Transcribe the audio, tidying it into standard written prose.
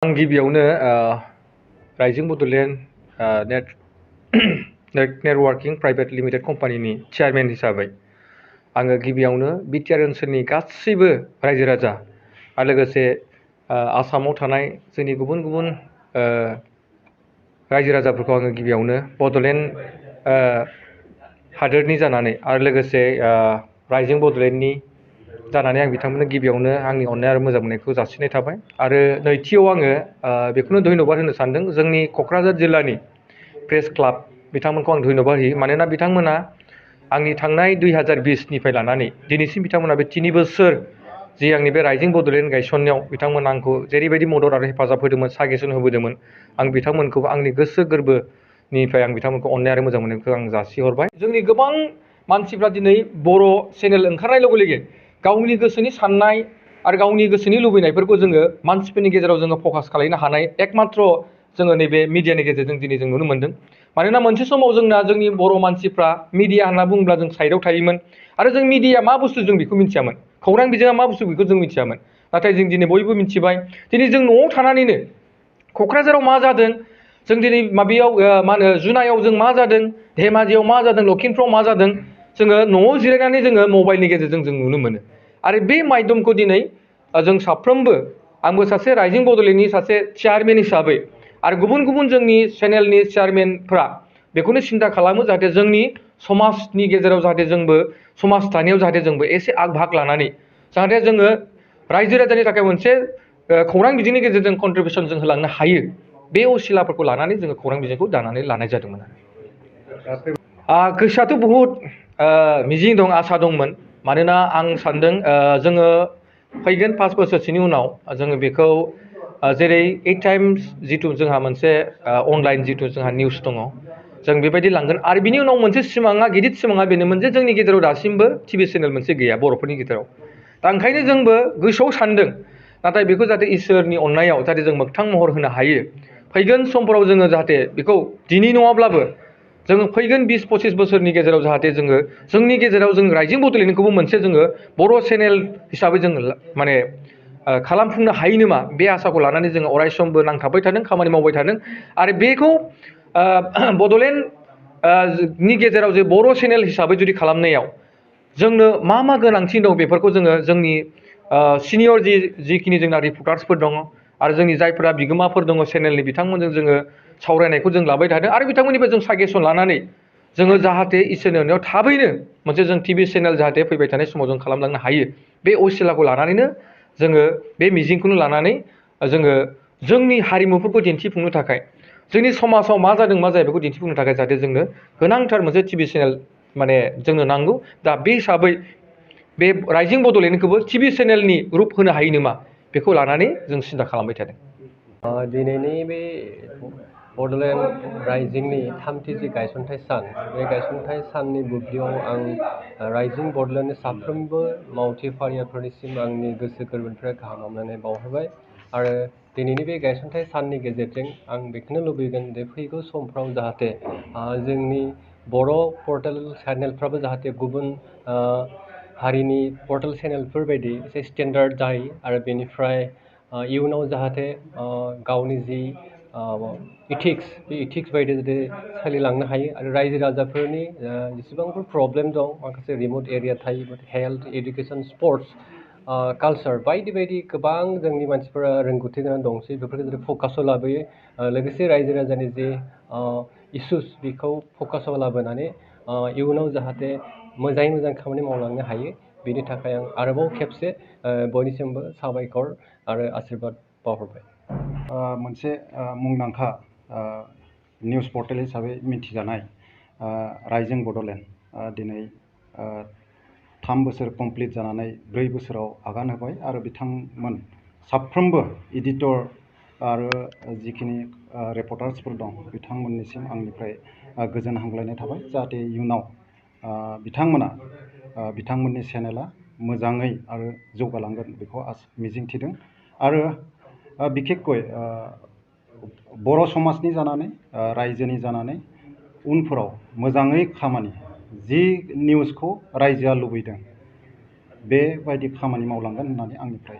आं गिबियावनो rising Bodoland networking private limited कम्पानीनि चेयारमेन हिसाबै आङो गिबियावनो बिटिआर ओनसोलनि गासैबो रायजो राजा आरो लोगोसे आसामाव थानाय जोंनि गुबुन गुबुन रायजो राजाफोरखौ आङो गिबियावनो बड'लेण्ड हादोरनि जानानै आरो लोगोसे राइजिं बड'लेण्डनि जानानै आं बिथांमोननो गिबियावनो आंनि अननाय आरो मोजां मोननायखौ जासिनाय थाबाय। आरो नैथियाव आङो बेखौनो धन्यबाद होनो सानदों जोंनि क'क्राझार जिल्लानि प्रेस क्लाब बिथांमोनखौ आं धन्यबाद होयो। मानोना बिथांमोना आंनि थांनाय 2020निफ्राय लानानै दिनैसिम बिथांमोना बे 3 बोसोर जि आंनि बे राइजिं बड'लेण्ड गायसननायाव बिथांमोना आंखौ जेरैबायदि मदद आरो हेफाजाब होदोंमोन, साजेसन होबोदोंमोन, आं बिथांमोनखौ आंनि गोसो गोरबोनिफ्राय आं बिथांमोनखौ अननाय आरो मोजां मोननायखौ आं जासिहरबाय। जोंनि गोबां मानसिफ्रा दिनै बर' चेनेल ओंखारनाय लोगो लोगो गावनि गोसोनि साननाय आरो गावनि गोसोनि लुबैनायफोरखौ जोङो मानसिफोरनि गेजेराव जोङो फकास खालामनो हानाय एकमात्र जोङो नैबे मिडियानि गेजेरजों दिनै जों नुनो मोन्दों। मानोना मोनसे समाव जोंनि बर' मानसिफ्रा मिडिया होनना बुङोब्ला जों साइडआव थायोमोन आरो जों मिडिया मा बुस्थु जों बेखौ मिथियामोन, खौरां बिजोङा मा बुस्थु बेखौ जों मिथियामोन। नाथाय जों दिनै बयबो मिथिबाय। दिनै जों न'आव थानानैनो क'क्राझाराव मा जादों, जों दिनै माबायाव मा होनो जुनायाव जों मा जादों, धेमाजियाव मा जादों, लखिमपुराव मा जादों, जोङो न'आव जिरायनानै जोङो मबाइलनि गेजेरजों जों नुनो मोनो। आरो बे माध्यमखौ दिनै जों साफ्रोमबो, आंबो सासे राइजिं बड'लेण्डनि सासे चेयारमेन हिसाबै आरो गुबुन गुबुन जोंनि चेनेलनि चेयारमेनफ्रा बेखौनो सिन्था खालामो जाहाथे जोंनि समाजनि गेजेराव जाहाथे जोंबो समाज दानायाव जाहाथे जोंबो एसे आग भाग लानानै जाहाथे जोङो रायजो राजानि थाखाय मोनसे खौरां बिजोंनि गेजेरजों कन्ट्रिबिउसन जों होलांनो हायो। बे असिलाफोरखौ लानानै जोङो खौरां बिजोंखौ दानानै लानाय जादोंमोन। गोसोआथ' बहुद मिजिं दं, आसा दंमोन। मानोना आं सानदों जोङो फैगोन 5 बोसोरसोनि उनाव जोङो बेखौ जेरै 8 टाइम्स जिथु जोंहा मोनसे अनलाइन जिथु जोंहा निउस दङ, जों बेबायदि लांगोन। आरो बिनि उनाव मोनसे सिमाङा, गिदिर सिमाङा बेनोमोन जे जोंनि गेजेराव दासिमबो टिभि चेनेल मोनसे गैया बर'फोरनि गेजेराव। दा ओंखायनो जोंबो गोसोआव सानदों, नाथाय बेखौ जाहाथे इसोरनि अननायाव जाहाथे जों मोगथां महर होनो हायो। फैगोन समफोराव जोङो जाहाथे बेखौ दिनै नङाब्लाबो जोङो फैगोन 20-25 बोसोरनि गेजेराव जाहाथे जोङो जोंनि गेजेराव जों राइजिं बड'लेण्डखौबो मोनसे जोङो बर' चेनेल हिसाबै जोङो माने खालामफुंनो हायो नामा, बे आसाखौ लानानै जोङो अराय समबो नांथाबबाय थादों, खामानि मावबाय थादों। आरो बेखौ बड'लेण्ड नि गेजेराव जे बर' चेनेल हिसाबै जुदि खालामनायाव जोंनो मा मा गोनांथि दं बेफोरखौ जोङो जोंनि सिनियर जिखिनि जोंना रिपर्टार्सफोर दङ आरो जोंनि जायफोरा बिगोमाफोर दङ चेनेलनि, बिथांमोनजों जोङो सावरायनायखौ जों लाबाय थादों। आरो बिथांमोननिफ्राय जों साजेसन लानानै जोङो जाहाथे इसोरनि अननायाव थाबैनो मोनसे जों टिभि चेनेल जाहाथे फैबाय थानाय समाव जों खालामलांनो हायो, बे असिलाखौ लानानैनो जोङो बे मिजिंखौनो लानानै जोङो जोंनि हारिमुफोरखौ दिन्थिफुंनो थाखाय, जोंनि समाजाव मा जादों मा जाया बेखौ दिन्थिफुंनो थाखाय जाहाथे जोंनो गोनांथार मोनसे टिभि चेनेल माने जोंनो नांगौ। दा बे हिसाबै बे राइजिं बड'लेण्डखौबो टिभि चेनेलनि रुप होनो हायो नामा, बेखौ लानानै जों सिन्था खालामबाय थादों। दिनैनि बे बड'लेण्ड राइजिंनि 3थि जि गायसनथाइ सान, बे गायसनथाइ साननि बुब्लियाव आं राइजिं बड'लेण्डनि साफ्रोमबो मावथि फारियाफोरनिसिम आंनि गोसो गोरबोनिफ्राय गाहाम हामलायनाय बावहरबाय। आरो दिनैनि बे गायसनथाइ साननि गेजेरजों आं बेखौनो लुबैगोन जे फैगौ समफ्राव जाहाथे जोंनि बर' पर्टेल चेनेलफ्राबो जाहाथे गुबुन हारिनि पर्टेल चेनेलफोर बायदि एसे स्टेन्डार्ड जायो आरो बेनिफ्राय इयुनाव जाहाथे गावनि जि इथिक्स, बे इथिक्स बायदि जुदि सोलिलांनो हायो आरो रायजो राजाफोरनि जेसेबांफोर प्रब्लेम दं, माखासे रिमट एरिया थायो, हेल्थ, इडुकेसन, स्पर्ट्स, कालचार बायदि बायदि गोबां जोंनि मानसिफोरा रोंगौथि गोनां दंसै, बेफोरखौ जुदि फकासाव लाबोयो, लोगोसे रायजो राजानि जे इसुस बेखौ फकासाव लाबोनानै इयुनाव जाहाथे मोजाङै मोजां खामानि मावलांनो हायो, बेनि थाखाय आं आरोबाव खेबसे बयनिसिमबो साबायखर आरो आशीर्बाद बावहरबाय। मोनसे मुंदांखा निउस पर्टेल हिसाबै मिथिजानाय राइजिं बड'लेण्ड दिनै 3 बोसोर कमप्लिट जानानै 4 बोसोराव आगान होबाय। आरो बिथांमोन साफ्रोमबो एडिटर आरो जिखिनि रिपर्टार्सफोर दं, बिथांमोननिसिम आंनिफ्राय गोजोन हामग्लायनाय थाबाय। जाहाथे इयुनाव बिथांमोना बिथांमोननि चेनेला मोजाङै आरो जौगालांगोन बेखौ मिजिंथिदों। आरो बिखेखকৈ बर' समाजनि जानानै, रायजोनि जानानै उनफोराव मोजाङै खामानि, जि निउसखौ रायजोआ लुबैदों बेबायदि खामानि मावलांगोन होननानै आंनिफ्राय